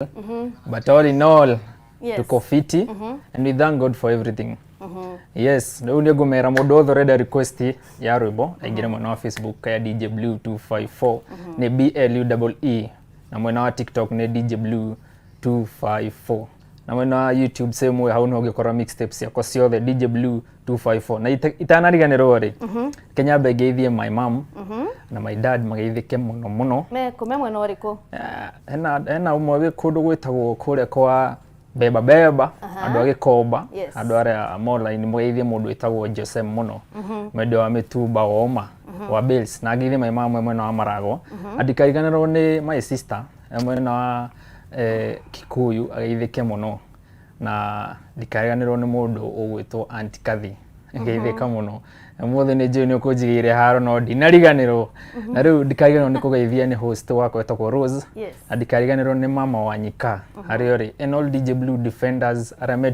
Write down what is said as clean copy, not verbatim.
But all in all, tuko fiti and we thank God for everything. Yes, rĩu nĩ ngũmera mũndũ wothe ũrenda request ya rwĩmbo aingĩre mwena wa Facebook ya DJ Blue 254, nĩ BLUEE, na mwena wa TikTok nĩ DJ Blue 254, na mwena wa YouTube same way, hau no ũngĩkora mixtapes ciakwa ciothe, DJ Blue 254. Na itanariganĩrwo rĩ, Kenya ngeithie my mom na my dad, mageithĩke mũno mũno. Me kũ, me mwena ũrĩkũ? Hena ũmwe wĩ kũndũ gwĩtagwo kũrĩa kwa Beba Beba, andũ a Gĩkomba, andũ arĩa online, mũgeithie mũndũ wĩtagwo Jose mũno, mwendia wa mĩtumba woma wa Bills, na ngeithie my mama mwena wa Maragwa. Andikariganĩrwo nĩ my sister mwena wa Kikuyu, ageithĩke mũno, na ndikariganĩrwo nĩ mũndũ ũgwĩtwo Aunty Kathi, ngeithĩka mũno. Ũmũthĩ nĩ njũĩ nĩ ũkũnjigĩire haro, no ndinariganĩrwo. Na rĩu ndikariganĩrwo nĩ kũgeithia nĩ host wakwa wĩtagwo Rose, na ndikariganĩrwo nĩ mama wa Nyika harĩa ũrĩ, and all DJ Blue defenders arĩa me